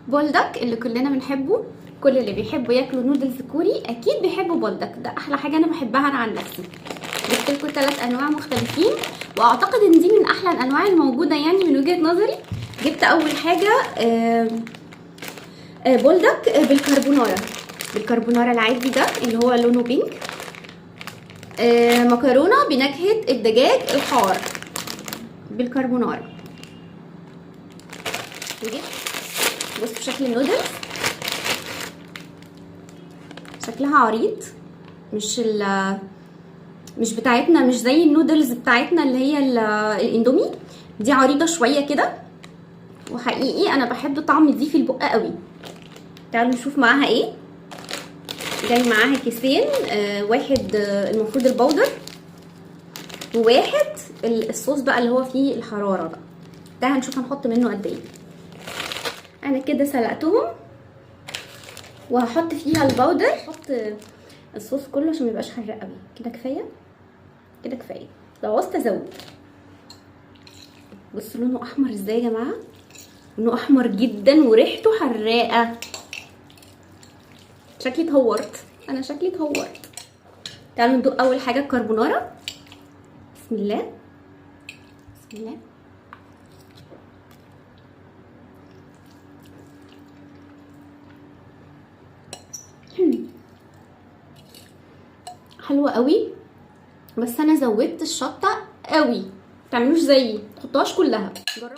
بولدك اللي كلنا بنحبه، كل اللي بيحبوا ياكلوا نودلز كوري اكيد بيحبوا بولدك، ده احلى حاجة انا بحبها انا عن نفسي. جبت لكم 3 انواع مختلفين، واعتقد ان دي من احلى الانواع الموجودة يعني من وجهه نظري. جبت اول حاجة بولدك بالكربونارا، بالكربونارا العادي ده اللي هو لونه pink. مكرونه بنكهه الدجاج الحار بالكربونارا. وجبت بصوا شكل النودلز، شكلها عريض، مش بتاعتنا، مش زي النودلز بتاعتنا اللي هي الاندومي، دي عريضة شوية كده. وحقيقي انا بحب طعم دي في البق قوي. تعالوا نشوف معاها ايه. جاي معاها كيسين، واحد المفروض ال powder، وواحد الصوص بقى اللي هو فيه الحرارة بقى. ده هنشوف هنحط منه قد ايه. انا كده سلقتهم وهحط فيها ال powder، هحط الصوص كله عشان ما يبقاش حراق قوي. كده كفاية، كده كفاية. لو عوزت ازود. بصوا لونه احمر ازاي يا جماعة، لونه احمر جدا وريحته حراقه. شكلي اتهورت، انا شكلي اتهورت. تعالوا ندوق اول حاجة الكربونارا. بسم الله بسم الله. حلوة قوي، بس انا زودت الشطه قوي. متعملوش زيي، متحطوهاش كلها، جربوا.